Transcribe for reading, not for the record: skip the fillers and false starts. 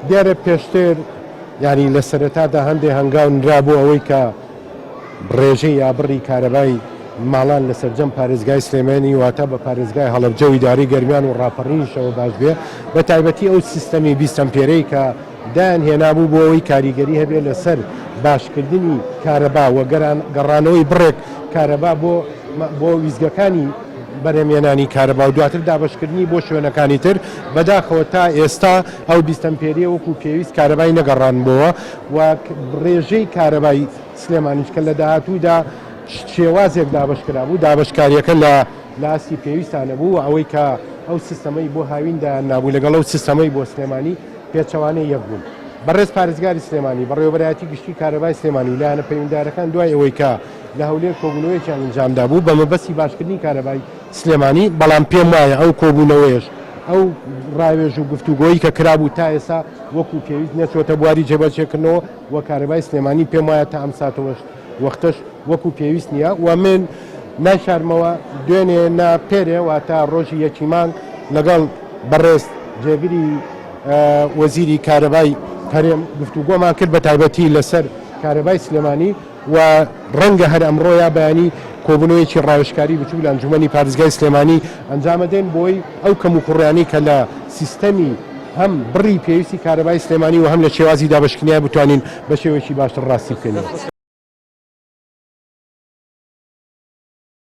دیارە پێشتر یانی لە سەرەتادا هەندێ هەنگاو نرا بۆ ئەوەی کە ڕێژەی یا بڕی کارەبای ماڵان لە سەرجەم پارێزگای سلێمانی واتە بە پارێزگای هەڵەبجە و ئیدارەی گەرمیان و ڕاپەڕینیشەوە باش بێ بە تایبەتی ئەو سیستەمی 20 ئەمپێرەی کە دایان هێنابوو بۆ ئەوەی کاریگەری هەبێ لەسەر باشکردنی کارەبا و گەڕانەوەی بڕێک کارەبا بۆ بۆ ویستگەکانی بەرهەمهێنانی کارەبا و دواتر دابەشکردنی بۆ شوێنەکانی تر، بەداخەوە تا ئێستا ئەو 20 ئەمپێریە وەکو پێویست کارەبای نەگەڕاندبۆوە و ڕێژەی کارەبای سلێمانیش کە لە داهاتوودا شێوازێک دابەشکرابوو دابەشکاریەکە لە لە ئاستی پێویستا نەبوو و ئەوەی کە ئەو سیستەمەی بۆ هاوین دایاننابوو لەگەڵ ئەو سیستەمەی بۆ سلێمانی پێچەوانەی یەک بوون. بەڕێز پارێزگاری سلێمانی، بەڕێوەبەرایەتی گشتی کارەبای سلێمانی و لایەنە پەیوەندیدارەکان دوای ئەوەی کە لە هەولێر کۆبوونەوەیەکیان ئەنجامدابوو بە مەبەستی باشکردنی کارەبای سلێمانی، بەڵام پێم وایە ئەو کۆبوونەوەیەش ئەو ڕاوێژ و گفتوگۆی کە کرابوو تا ئێستا وەکو پێویست نەچووەتە بواری جێبەجێکردنەوە و کارەبای سلێمانی پێم وایە تا ئەم ساتەوەش وەختەش وەکو پێویست نییە و من نایشارمەوە دوێنێ نا پێرێ واتە ڕۆژی یەکی مانگ لەگەڵ بەڕێز جێگری وەزیری کارەبای هەرێم گفتوگۆمان کرد بە تایبەتی لەسەر کارەبای سلێمانی و ڕەنگە هەر ئەمڕۆ یا بەیانی کۆبوونەوەیەکی ڕاوێژکاری بچووک لە ئەنجومەنی پارێزگای سلێمانی ئەنجامەدەین بۆی ئەو کەموکوڕیانەی کە لە سیستەمی هەم بڕی پێویستی کارەبای سلێمانی و هەم لە شێوازی دابەشکردنیان بتوانین بە شێوەیەکی باشتر ڕاستی بکەینەوە.